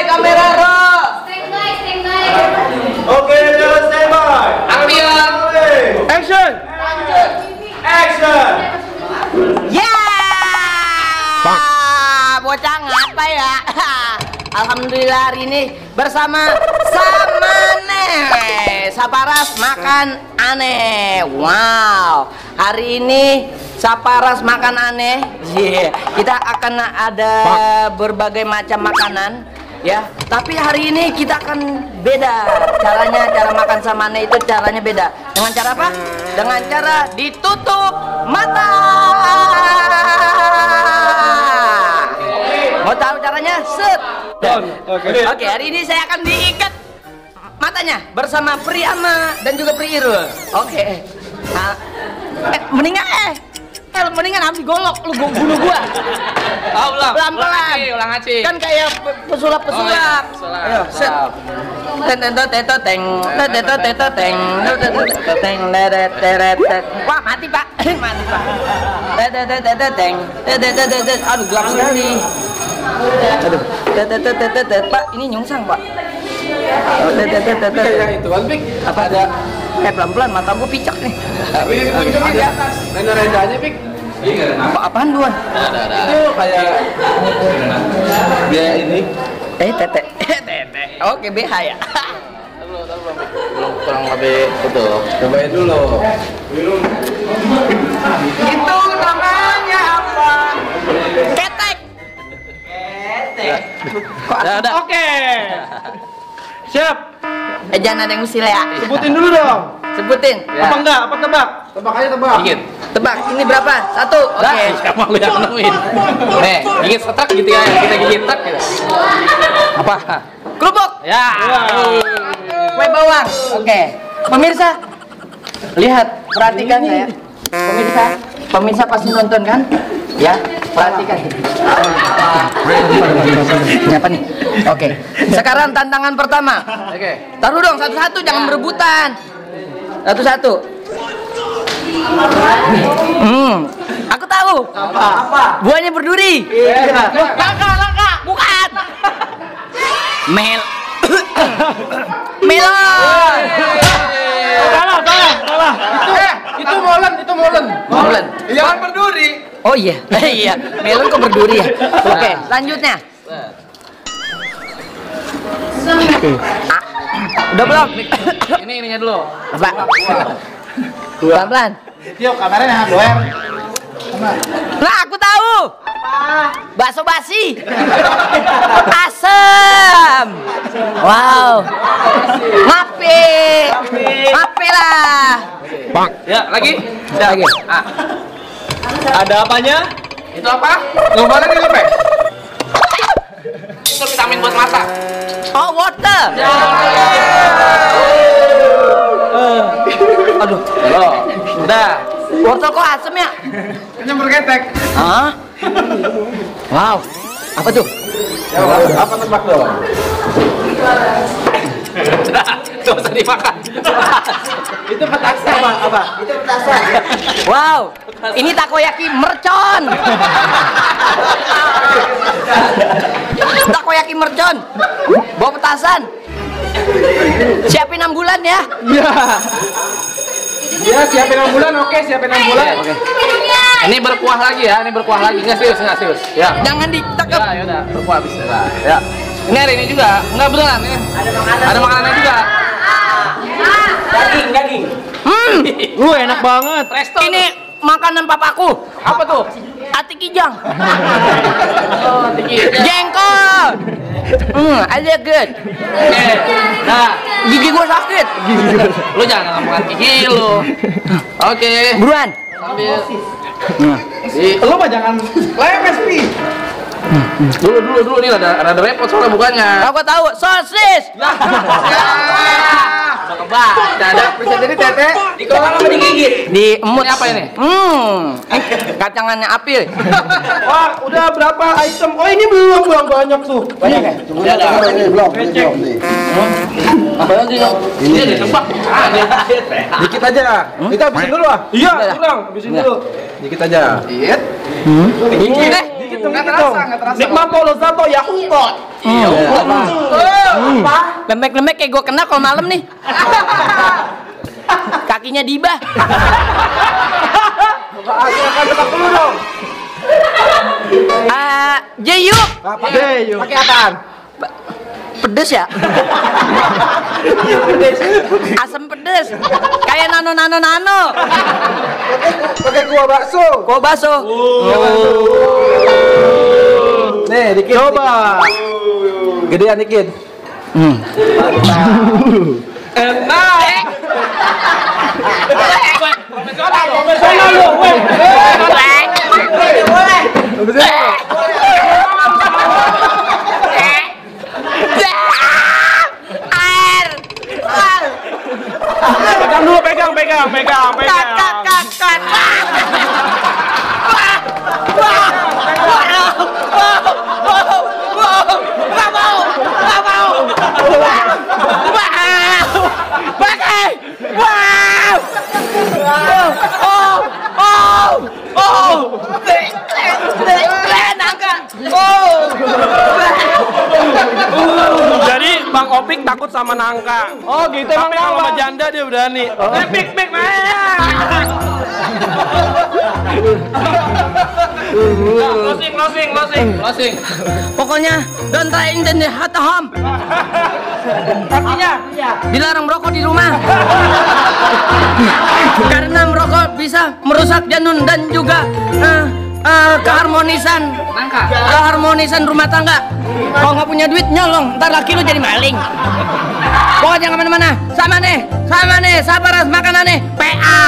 kamera roll. Standby. Oke, jalan standby. Ambil. Action. Action. Ya. Bocah ngapa ya? Alhamdulillah hari ini bersama Samane Saparas makan aneh. Wow, hari ini Saparas makan aneh. Kita akan ada berbagai macam makanan ya. Tapi hari ini kita akan beda caranya. Cara makan Samane itu caranya beda. Dengan cara apa? Dengan cara ditutup mata. Mau tahu caranya? Set. Oke, hari ini saya akan diikat matanya bersama Priyama dan juga Pri Irul. Oke. Nah, mendingan ambil golok lu bunuh gua. Oh, Pelan-pelan. Ulang aja. Kan kayak pesulap-pesulap. Ayo, set. Wah, mati Pak. Mati Pak. Aduh, gelap sekali. Aduh, Pak, ini nyungsang Pak. Itu kan Pik. Apa ada? Pelan-pelan, mata gua picak nih. Di atas. Renda-rendanya Pik. Apaan Duan? Itu kayak biaya ini. Tete. Oke, BH ya. Belum kurang lebih itu. Cobain dulu. Itu namanya apa? Ketek. Kok Udah. Oke. Siap. jangan ada yang usil ya. Sebutin dulu dong. Sebutin. Ya. Apa enggak? Apa tebak? Tebak aja tebak. Dikit. Tebak, ini berapa? Satu. Oke. Siapa lu yang nemuin? Nih, gigit setrek gitu ya. Kita gigit trek gitu. Apa? Kerupuk. Ya. Kue bawang. Oke. Pemirsa, lihat, perhatikan saya. Pemirsa pasti nonton kan? Ya, perhatikan. Ini apa nih? Oke. Sekarang tantangan pertama. Oke. Taruh dong satu-satu, jangan berebutan. Satu-satu. Aku tahu. Apa? Buahnya berduri. Iya. Langka. Bukan. Melon. Salah. Itu molen. Molen. Jangan berduri. Oh iya. Iya. Melon kok berduri ya? Oke, selanjutnya. Udah belum? Ininya dulu. Apa? Pelan-pelan. Yuk, kameranya doer. Nah, aku tahu. Bakso basi. Asem. Wow. Ngape lah. Ya, lagi. Lagi. Ada apanya? Itu apa? Gambarnya di lepek. Itu vitamin buat mata. Oh, water. Aduh. Udah. Wortel kok asem ya? Nyembur ketek. Hah? Wow. Apa tuh? Apa tebak dong? Gak usah dimakan. Itu petasan. Apa? Itu petasan. Wow. Ini takoyaki mercon. Takoyaki mercon. Bawa petasan. Siapin 6 bulan ya. Iya. Ya, siapin 6 bulan. Oke, siapin 6 bulan. Oke. Ini berkuah lagi ya, Nggak serius. Ya. Jangan ditekep. Ya, udah. Berkuah habis ya. Ya. Ini hari ini juga. Enggak beneran ini. Ada makanannya juga. Daging. Enak banget. Presto. Ini makanan papaku. Apa tuh? Ati kijang. Oh, tinggi. Jengkol. Aja good. Oke. Nah, Gigi gua sakit. lu jangan ngomongan gigi lu. Oke. Buruan. Sambil Lu mah jangan lemes, Pi. dulu nih rada repot soalnya bukannya. Aku tahu sosis. Udah kebaca. Bisa jadi tete. Dikelola apa digigit? Di emut. Ini apa ini? Kacangannya apil. Wah, udah berapa item? Oh, ini belum banyak tuh. Banyak ya? Belum. Apa lagi? Ini ada tebak. Dikit aja. Kita habisin dulu ah. Iya, Udah. kurang. Habisin dulu. Dikit aja. Dikit. Dikit. Dikit hitam Nggak dikit terasa, dong. nggak terasa. Nikmat Lozato ya umpot. Lembek-lembek kayak gue kena kalau malam nih. Kakinya Diba. Silakan tebak dulu dong. Jeyu. Pakai apaan? Pedes ya? Asam pedes. Kayak nano. Pakai kuah bakso. Kuah bakso. Nih, dikit. Coba. Gedean dikit. Enak. Profesional loh. Air. Pegang dulu, pegang. Jadi Bang Opik takut sama nangka. Oh gitu emang Tapi kalau sama apa? janda dia berani. Pik Closing. Pokoknya don't try in the hot home. Artinya? Dilarang merokok di rumah. Karena merokok bisa merusak jantung dan juga keharmonisan rumah tangga. Kalau nggak punya duit nyolong, ntar laki lu jadi maling. Pokoknya jangan kemana-mana. Sama nih, sabar makanannya. PA.